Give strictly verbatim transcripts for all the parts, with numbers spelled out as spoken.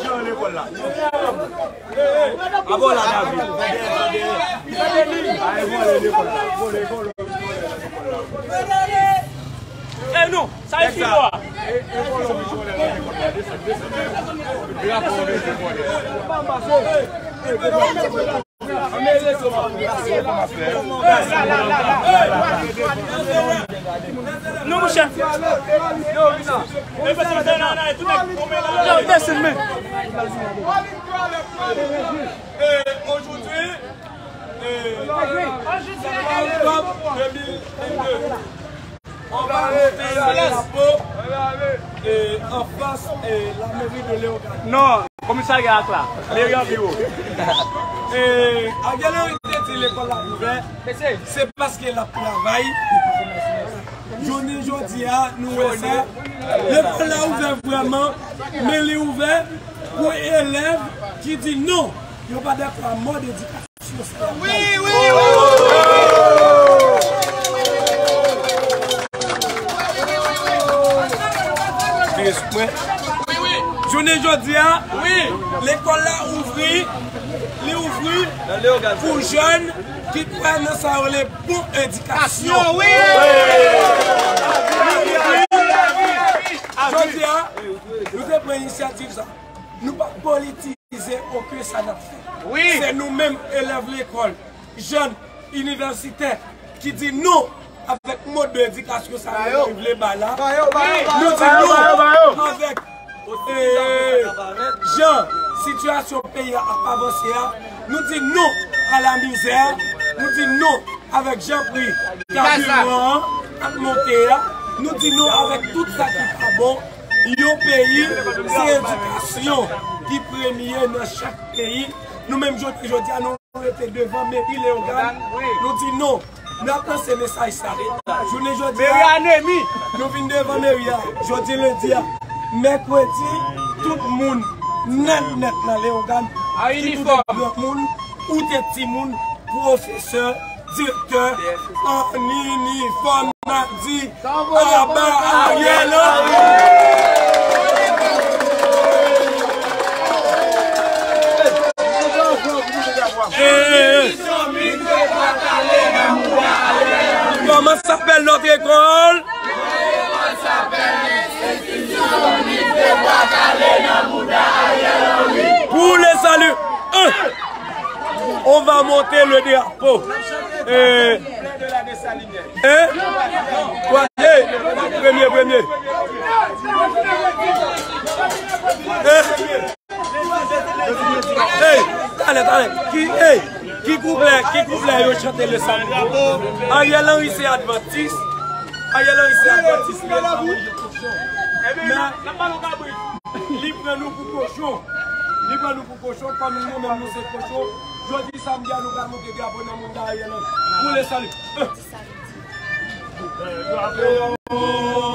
Jan lekòl la. Abò la, David. Ay, vòlè lekòl la. Vòlè, vòlè. E non, sa e fini a. Non, monchè. Yo, desann men. Et aujourd'hui, euh, le trois octobre deux mille vingt-deux, on va monter le drapeau, euh, en face, euh, la mairie de Léogâne. Non, komisarya ak la, meri an pi wo. E Ariel Henry te di lekòl la ouvè, se paske l ap travay. Jounen jodi a, nou wè sa. Lekòl la ouvè vrèman, men li ouvè pou elèv ki di non, yo pa dakò a mòd edikasyon sa y ap bay. Jounen jodi a, lekòl la ouvri, li ouvri pou jèn ki kwè nan sa yo rele bon edikasyon. Wi! Jodi a, nou te pran inisyativ sa. Nou pa politize okenn sa n ap fè. Wi. Se nou menm, elèv lekòl, jèn, inivèsitè, ki di non avèk mòd de edikasyon sa yo vle ba la. Nou di non avèk, eh, jan sitiyasyon peyi a ap avanse a. Nou di non a la mizè. Nou di non avèk jan pri kabiran an ap monte a. Nou di non avèk tout sa ki pa bon. Yon peyi, se edikasyon ki premye nan chak peyi. Nou menm jodi, jodi a, nou rete devan meri Leyogàn. Nou di non. Nou ap lanse mesaj sa. Jounen jodi a, nou vin devan meri a. Jodi lendi a, mèkredi, tout moun nèt nèt nan Leyogàn. Ki te granmoun, ou te timoun, pwofesè, direktè, an inifòm, n ap di, aba Ariel Henry! Comment s'appelle notre école? Pour le salut. Un. On va monter le drapeau. Eh, hein? Twa, hey, premye, premye. Eh, hey, talè, talè. Ki, hey, ki kouplè, ki kouplè yo chante le samedi? Ariel Henry se advantis. Ariel Henry se advantis. Men, li pran nou pou kochon. Li pran nou pou kochon, kòm nou menm nou se kochon. Jodi samdi a, nou pral monte drapo nan mouda Ariel Henry. Pou le salut.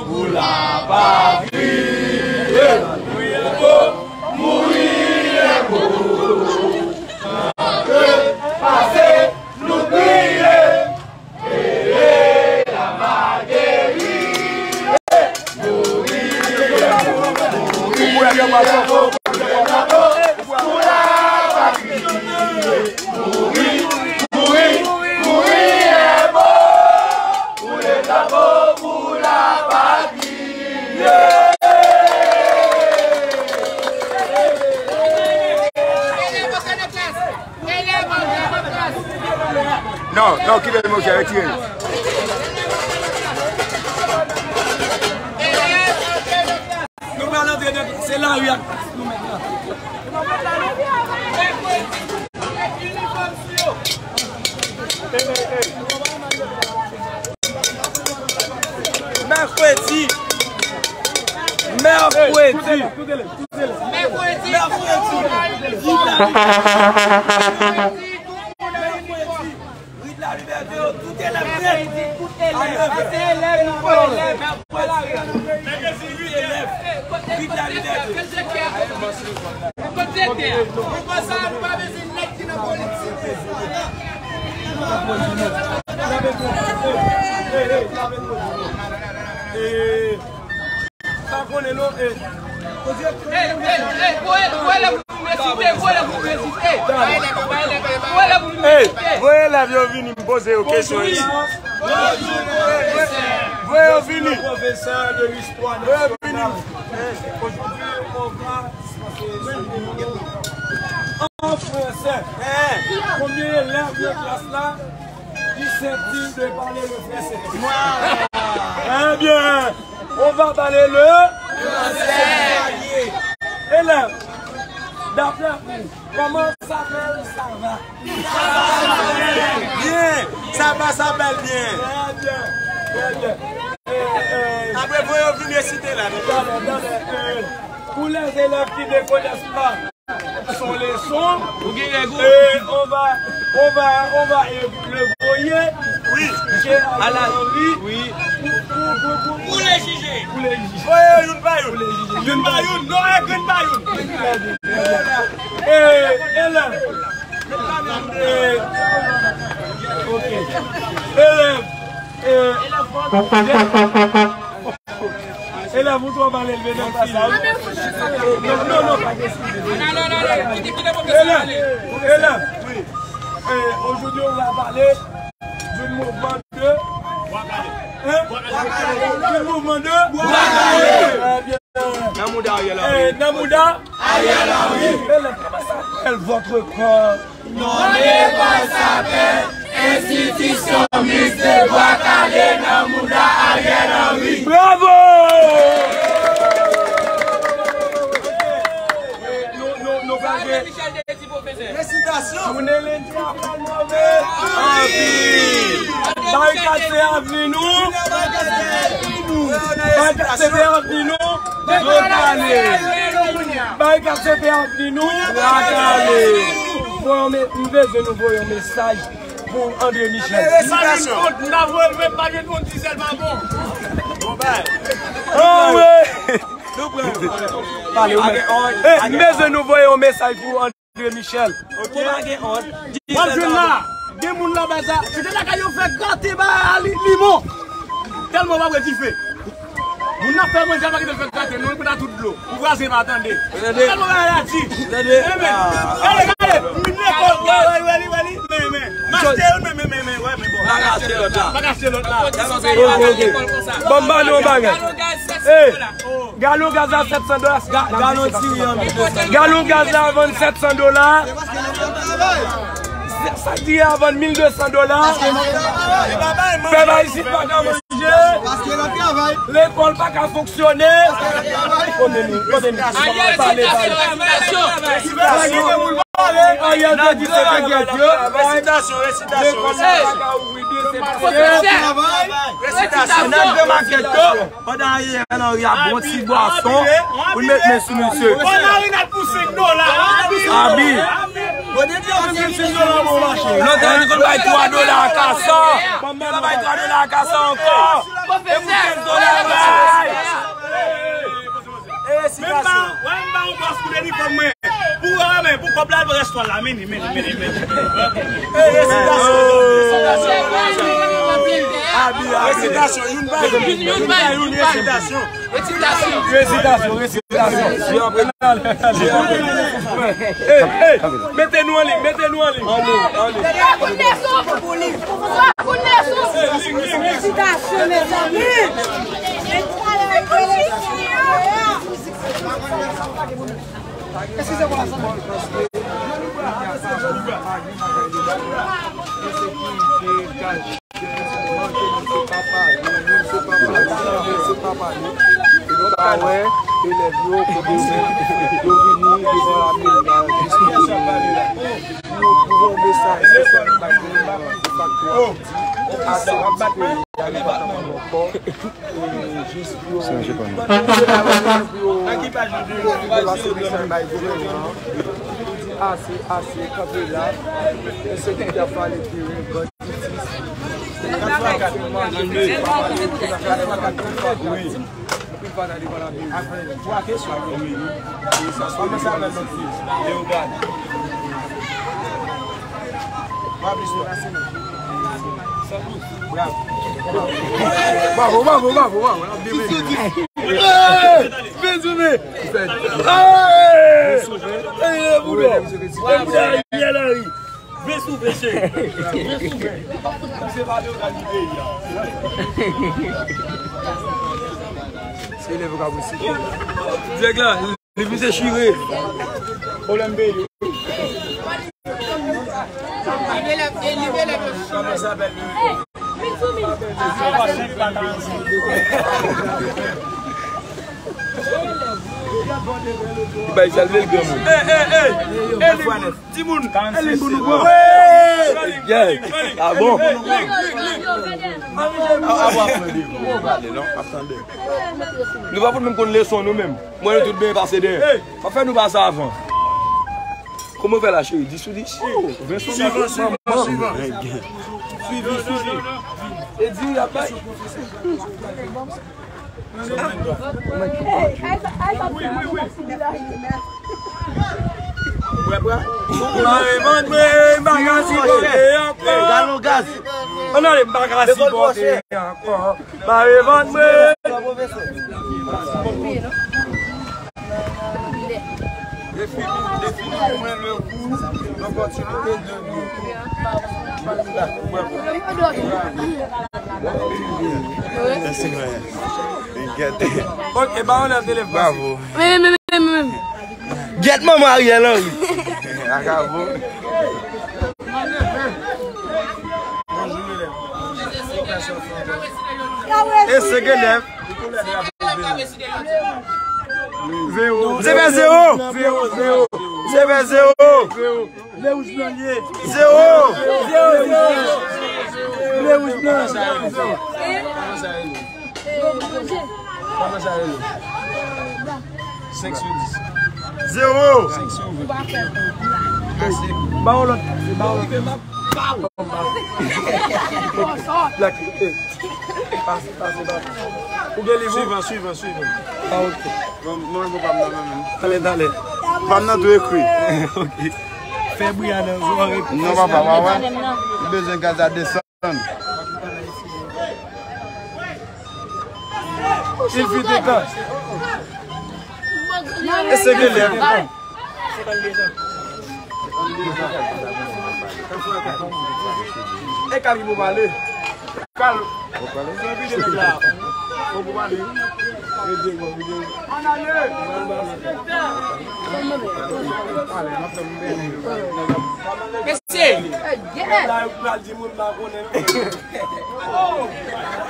Pou lapatri, mouri enpo, mouri enpo. Pase, nou kriye. Non, non, kite l, monchè, retire l. Nou pral antre nan klas, se lari ak klas nou menm nan. Mèkredi. Mèkredi. Mèkredi. Viv la Libète. Mèkredi. Ri de la Libète yo, tout elèv nèt. A nèf è. Mèkredi, ri de la Libète. Viv la Libète. Kote direktè a? Kote direktè a? Pou konsa, nou pa bezwen nèg ki nan politik. Sa konnen non, e. Hey, hey, hey, go ahead, go ahead. yo vini, m poze yo kesyon isi. Voye yo vini. Voye yo vini. Aujourd'hui, on va dispenser en français. Combien d'élèves de classe là susceptibles de parler le français? Eh bien, on va parler le français. Élève, d'après vous, comment ça va, ça va? Byen, sa va, sa bèl byen. Très bien, très bien. Eh, eh, apre, voye yo vin resite la. Talè, talè, eh, pour les élèves qui ne connaissent pas son leçon, eh, on va, on va, on va, eh, le voyer chez Ariel Henry. Oui. Pou, pou, pou, pou, pou le jije. Pou le jije. Voye yo youn pa youn. Pou le jije. Youn pa youn. Non, eh, youn pa youn. Très bien, très bien. Eh, élève. Eh, ok. Elèv, eh, elèv, ou twò mal elve nan klas la, wi. Non, non, non, pa gen size. Elèv, elèv, eh, aujourd'hui, on va parler du mouvement de, hein? Du mouvement de Bwa Kale. Très bien. Nan mouda Ariel Henry. Eh, nan mouda Ariel Henry. Elèv, comment ça s'appelle votre corps? Non, ne pas s'appelle Institution Mixte de Bwa Kale nan mouda Ariel Henry. Bravo! Nou, nou, nou pa gen resitasyon. Jounen lendi a pral move anpil. Barikad se avni nou. Barikad se avni nou. Bwa Kale. Barikad se avni nou. Bwa Kale. Voye yon me-, m bezwen nou voye yon mesaj pou André Michel. Resitasyon. M ta voye l, men pa gen kont Dizèl pa bon. Bon, bay. Oh, wi. Nou pran. Pale, ou mèt. Eh, m bezwen nou voye yon mesaj pou André Michel. Ok. Ou pa gen kont Dizèl pa bon. W ap jwenn la. Gen moun nan baz la. Se te lakay yo fè gate ba li, limon. Tèlman w ap wè dife. Moun nan fè manje, pa kite l fè gate, nou, pou ta tout dlo. Pou vwazen pa tande. Tande. Tande. Gade, gade. Men, men. Gade, gade. Mwen lekòl. Wè, wè, wè li, wè li. Men, men. M achte youn, men, men, men, men. Wè, men bon. M pa ka achte lòt la. M pa ka achte lòt la. Ok, ok. Bon, m ba nou yon bagay. Galon gaz la sèt san dola. Ga-, galon diri an mil de san. Galon gaz la vann sèt san dola. Sa k diri a vann mil de san dola. Pèp Ayiti pa ka manje. Lekòl pa ka fonksyone. Kote nou? Kote nou? Pale, pale. Ariel te di se pa gèt yo. Resitasyon, resitasyon, resitasyon. Lekòl pa ka ouvri de se pa gèt. Resitasyon. Nan gran makèt yo. Pandan Ariel Henry ap bwè yon ti bwason, pou l met men sou misye. Bon, marinad pou senk dola. Abi. Lontan yo te konn bay twa dola a kasa. Yo pa bay twa dola a kasa ankò. E pou kenz dola yo bay. Menm pa, wè, m pa yon bòs pou lenifòm mwen. Pou, wè, men, pou kòb la, rès twal la, meni, meni, meni, meni. Resitasyon, youn pa youn. Youn pa youn, resitasyon. Resitasyon, resitasyon. Hey, hey, mete nou an liy, mete nou an liy. An liy, an liy. Resitasyon, mezanmi. Ase, ase, kanpe la. Ensekirite ap vale teren, banditis. Wi. Anpil bagay devan laperi. Kòmanse avèk lòt peyi. Leyogàn. Bravo, bravo, bravo, bravo. Hey! Hey! Hey, Ariel Henry. ouvè, cheri. Vin ouvè. Se pa de gaz peyi a. Se lè pou ka pou site. Dirèk la, li vin se chire. Pwoblèm peyi. Kòman sa apèl? Li bay sa, l vle l granmoun. Ey, ey, ey. Ey, li, timoun. Ey, li pou nou pran. Yeah. Ah bon? Ah, ah, bon, ap pran de. Bon, gade, non, ap tande. Nou pa fout menm konn leson nou menm. Mwen, nou tout byen pase deyò. M ap fè nou pase avan. Kòman w fè la, cheri? Dis sou dis? Oh, ven sou dis. Manman. Swivan, swivan. Swivan, swivan. E di, y ap bay. Wi, wi, wi. Mare vant mwen, m pa ka sipòte ankò. Galon gaz. Ann ale, m pa ka sipòte ankò. Mare vant mwen. Defini, defini pou mwen le kou, l'opportunité de nous. Mèsi, mwen. Gèt. Ok, ba yon lè telefòn. Bravo. Men, men, men, men, men. Gèt manman Ariel Henry. Akabo. E senk e nèf. Zewo. Se fè zewo. Zewo, zewo. Se fè zewo. Ble wouj blan li ye. Zewo. Zewo, zewo. Ble wouj blan. Kòman sa rele? Senk sou dis. Zewo. Senk sou ven. Ba w lòt. Ba w lòt. Black, eh. Pase, pase, pase. Ou gen liv ou? Swivan, swivan, swivan. Ah, ok. Bon, mwen, bon, pa m nan men, men. Talè, talè. Pa m nan tou ekri. Ok. Fè bri a nan zòrèy. Non, papa, pa wè. Li bezwen gaz a desann. Il fut un temps. E se gen lè. E ka li pou pale. Kal. Ou pale. Ou pou pale. Ann ale. Mesye. La, yo pral di moun pa konnen. Oh!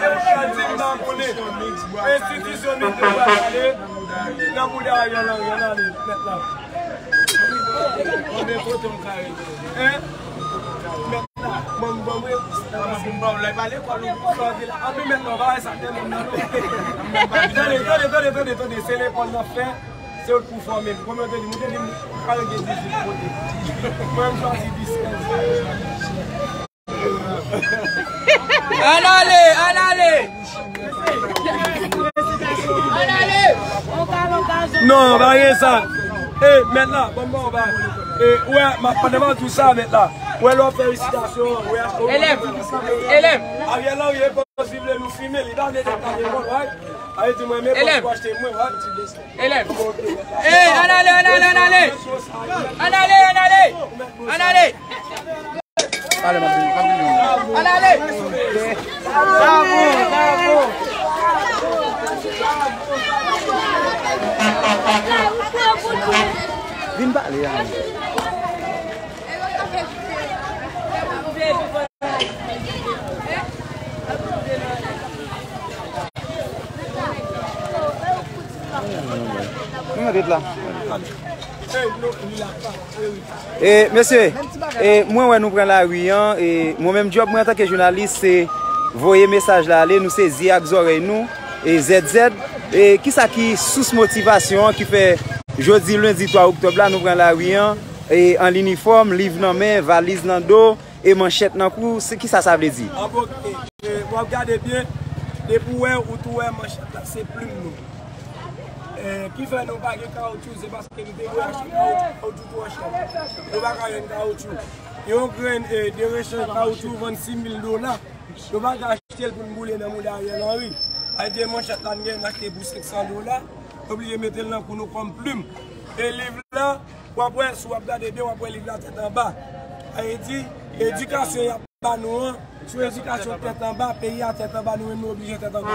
Yo pral di m pa konnen. Enstitisyon nèg yo pral ale nan bouda Ariel Henry, ann ale, nèt la. Konbyen kote m ka rete? Hein? Mèt la, ban m, ban m, ban m, ban m, ban m, lè pale kò nou pou sòti la. Anpi mèt la, w pa wè sa te moun nan, non. Tande, tande, tande, tande, tande, se lekòl n ap fè, se yo k pou fòme m. Kòm yo te di m, ou te di m, pa yo gen dizuit kote. Mwen, m chwazi dis, kenz. Ann ale, ann ale. Ann ale. Non, pa gen sa. E, mèt la, bon, bon, ba. E, wè, m ap pandan m ap di w sa, mèt la. Wè, lè w ap fè resitasyon, wè. Elèv, elèv. Ariel Henry, e pòz li vle nou fimen, li pa vle deplase kò l, wè. Ariel di mwen, men pòz pou achte mwen, wè. Elèv. Ey, ann ale, ann ale, ann ale. Ann ale, ann ale. Ann ale. Ann ale. Bravo, bravo. Vin pale a. Nou mèt ret la. E, mesye, e, mwen wè nou pran lari an, e, mwen menm djòb mwen antanke jounalis, se voye mesaj la ale, nou se zye ak zòrèy nou, e, zèd zèd, e, kisa ki sous motivasyon an ki fè jodi lendi twa oktòb la, nou pran lari an, e, an linifòm, liv nan men, valiz nan do, e manchèt nan kou, se kisa sa vle di? An bon, e, e, w ap gade byen, depi w wè, ou tou wè manchèt la, se plim nou. E, ki fè nou pa gen kawotchou, se paske nou te voye achte kawotchou, kawotchou twò chè. Nou pa ka jwenn kawotchou. Yon grenn, e, de rechanj kawotchou vann sis mil dola. Nou pa ka achte l pou n boule nan mouda Ariel Henry. Sa vle di manchèt la, n gen n achte pou senk san dola. Nou oblije mete l nan kou nou kòm plim. E liv la, w ap wè, si w ap gade byen, w ap wè liv la tèt anba. Sa vle di, Edikasyon y ap ba nou an, sou edikasyon tèt anba, peyi a tèt anba, nou menm nou oblije tèt anba.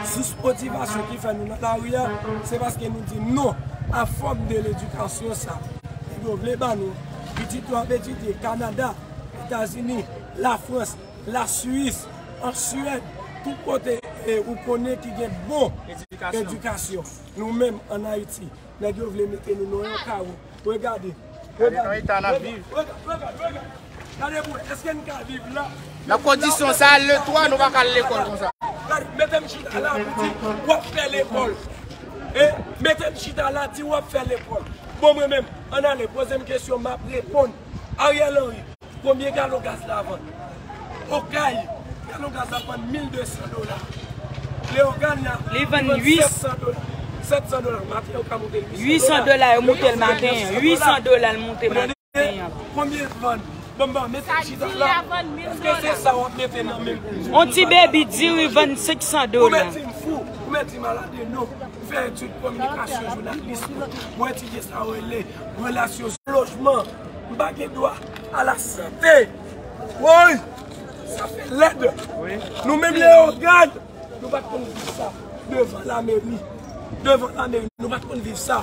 Sous motivasyon ki fè nou nan lari a, se paske nou di non a fòm de ledikasyon sa. Nèg yo vle ba nou, pitit yo ap etidye Kanada, Etazini, Lafrans, Laswis, an Swèd, tout kote e, ou konnen ki gen bon edikasyon. Nou menm ann Ayiti, nèg yo vle mete nou nan yon kawo. Regade, regade, regade, regade, regade. Gade pou wè, èske n ka viv la? Nan kondisyon sa, le twa, nou pa ka al lekòl konsa. Gade, mete m chita la pou di, w ap fè lekòl. E, mete m chita la, di w ap fè lekòl. Bon, mwen menm, ann ale, poze m kesyon, m ap reponn. Ariel Henry, konbyen galon gaz la vann? Okay, galon gaz la vann mil de san dola. Leyogàn la, li vann sèt san dola. Sèt san dola. Maten, yo ka moute l uit san dola. Uit san dola, yo moute l maten an. Uit san dola, l moute maten an. Konbyen l vann? Bon, bon, mete chita la. Èske se sa w ap mete nan men m? On ti baby diri vann senk san dola. Ou mèt di m fou, ou mèt di m malad, non. Fè etid kominikasyon, jounalis, mwen etidye sa yo rele relasyon lojman, m pa gen dwa a la sante. Woy! Sa fè lèd. Nou menm Leyogàn, nou pa t konn viv sa devan lameri. Devan lameri, nou pa t konn viv sa.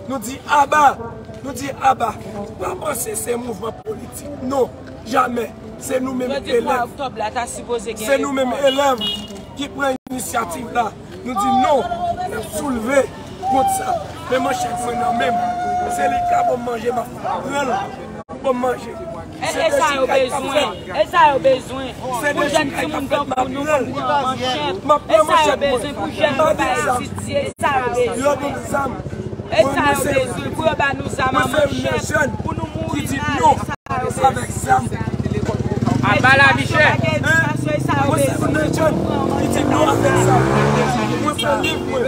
Nou di aba, nou di aba. Pa panse se mouvman politik, non, jamè. Se nou menm elèv. Se nou menm elèv ki pran inisyativ la. Nou di non, n ap soulve kont sa. Men manchèt mwen nan men m. Se li k ka ban m manje, m ap pran l pou ban m manje. E, e sa yo bezwen. E sa yo bezwen. Pou jèn timoun tankou nou konn pran manchèt. E sa yo bezwen pou jèn yo pa etidye. E sa yo bezwen. E sa yo bezwen. Pou yo ba nou zam a manchèt. Pou nou mouri nan avèk sa. Avèk zam. Aba lavi chè. Mwen se yon jèn ki di non avèk zam. Mwen pran liv mwen.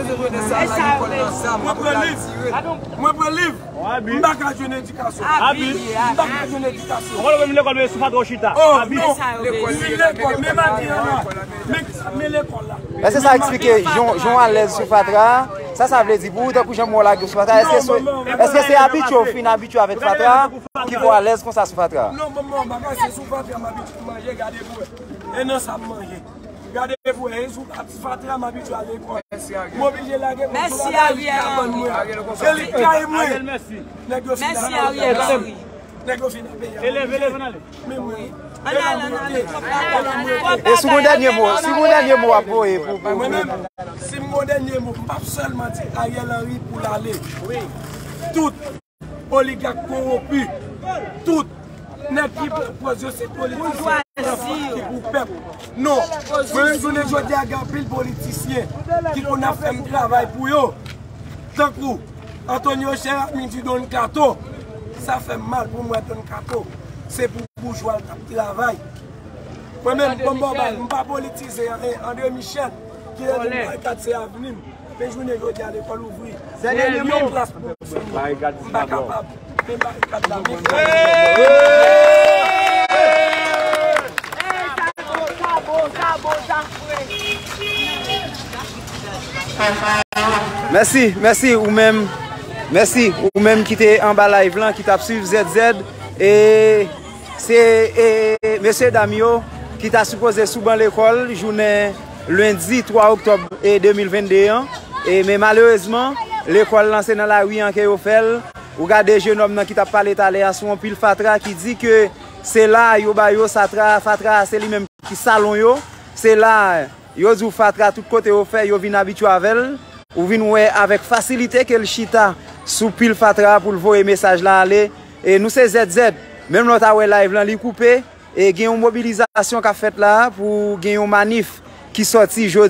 Mwen pran liv. Mwen pran liv. M pa ka jwenn edikasyon. M pa ka jwenn edikasyon. Kòman w menm lekòl, men sou fatra w chita? Oh, non. Li lekòl, men maten an la. Men, men lekòl la. Èske sa eksplike jan, jan w alèz sou fatra? Sa, sa vle di pou ou, tankou jan mwen lage sou fatra, èske se, èske se abitye w fin abitye avèk fatra ki fè w alèz konsa sou fatra? Non, bon, bon, bagay se sou fatra m abitye manje, gade pou wè. E nan sa m manje. Gade pou wè, e sou fatra m abitye al lekòl. M oblije lage kòb sou bagay ki ka vann mwen. Se li k kay mwen. Nèg yo fin ap peye. Nèg yo fin ap peye. Eleve, eleve, ann ale. Men mwen. E si w gen dènye mo, si w gen dènye mo w ap voye pou, pou, mwen menm, si m gen dènye mo, m p ap sèlman di Ariel Henry pou l ale. Tout oligak kowonpi, tout nèg ki pran pòz yo se politisyen ki pou pèp. Non, mwen menm jounen jodi a gen anpil politisyen ki konn ap fè m travay pou yo. Tankou Antonio Cher ap vin di Don Kato. Sa fè m mal pou m wè Don Kato. Se pou boujwa l t ap travay. Mwen menm, bon, bon, m pa politize, eh, André Michel, ki te di m barikad se avni m. Men jounen jodi a, lekòl ouvri. Mwen gen yon klas pou m sou mwen. M pa kapab. Men barikad la, men Mèsi, mèsi ou menm. Mèsi ou menm ki te anba live lan, ki t ap swiv Z Z. E se e, mesye dam yo ki ta sipoze sou ban lekòl jounen lendi twa oktòb e de mil vennde an. E, men malerezman, lekòl lan se nan lari an ke yo fè l. Ou gade jenòm nan ki t ap pale talè a sou yon pil fatra ki di ke se la yo ba yo satra, fatra a se li menm ki salon yo. Se la yo di w fatra tout kote yo fè, yo vin abitye avè l. Ou vin wè avèk fasilite ke l chita sou pil fatra a pou l voye mesaj la ale. E nou se Z Z. Menm lè w ta wè live lan, li koupe. E gen yon mobilizasyon k ap fèt la pou gen yon manif ki sòti jodi.